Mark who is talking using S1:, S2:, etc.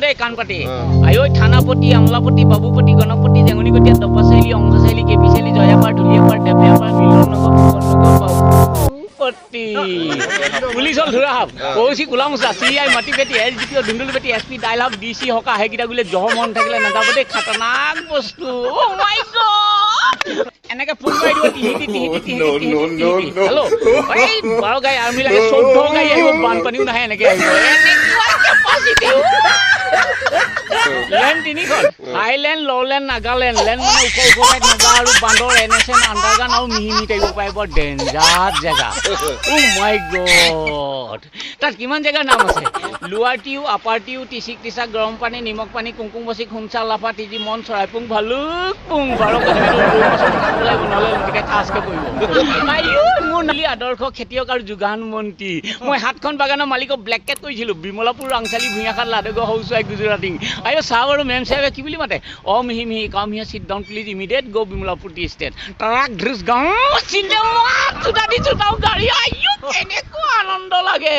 S1: দেই কাণ পাতি। আয়ৈ, থানাপতি, আমলাপতি, বাবুপতি, গণপতি, জেঙনিকটীয়া, দপা চাৰিআলি, অংশ চাৰিআলি, কেপি চাৰিআলি, জয়াপাৰ, ধুলীয়াপাৰ, দেৱীয়াপাৰ, মিলন নগৰ, ফুকন নগৰ, বাবুপতি, পুলিচ হ'ল Dhurahab, Kaushi, Kolamucha, C I, Matipeti, S D P O', Dhundulpeti, S P, Dailhab, D C হকা। সেইকেইটা গ'লে জহ মন থাকিলে নাযাব দেই, খাতৰনাক বস্তু। অ' মাই গড, এনেকে ফোন মাৰি দিব, টিহিটি টিহিটি টিহিটি টিহিটি, হেল্ল', এই 12 গাড়ী আৰ্মি লাগে, 14 গাড়ী আহিব, বানপানীও নাহে, এনেকে আহিব, এনেকুৱা কেপাচিটি। লেণ্ড তিনিখন, হাইলেণ্ড, লৱেণ্ড, নাগালেণ্ড। লেণ্ড মানে ওখ ওখ ঠাইত নাগা আৰু বান্দৰ, এন এছ এন, আণ্ডাৰগ্ৰাউণ্ড আৰু মিহি মিহি থাকিব পাৰে। বৰ ডেঞ্জাৰ জেগা। অ' মাই গড, তাত কিমান জেগাৰ নাম আছে! লোৱাৰ টিউ, আপাৰ টিউ, টিচিক, টিচাক, গৰম পানী, নিমখ পানী, কুংকুমবচি, খুনচা, লাফা, তিজি, মন, চৰাইপুং, ভালুকপুং। 12 খাব লাগিব, নহ'লে গতিকে ঠাচকে পৰিব। আইঅ, মোৰ নালি আদৰ্শ খেতিয়ক আৰু যোগান মন্ত্ৰী। মই সাতখন বাগানৰ মালিকক ব্লেককেট কৰিছিলোঁ। বিমলাপুৰ, ৰাংচালি, ভূঞাখাট, লাডগৰ, সৌচুৱাই, গুজৰাটিং। আইঅ, চাহ আৰু মেম চাহেবে কি বুলি মাতে? অ মিহি মিহি, come here, sit down please, immediate go Bimalapur tea estate. Truck ঢ্ৰুচ গাঁও চিনেমা, চোতা দি চোতাও গাড়ী। আইঅ, কেনেকুৱা আনন্দ লাগে!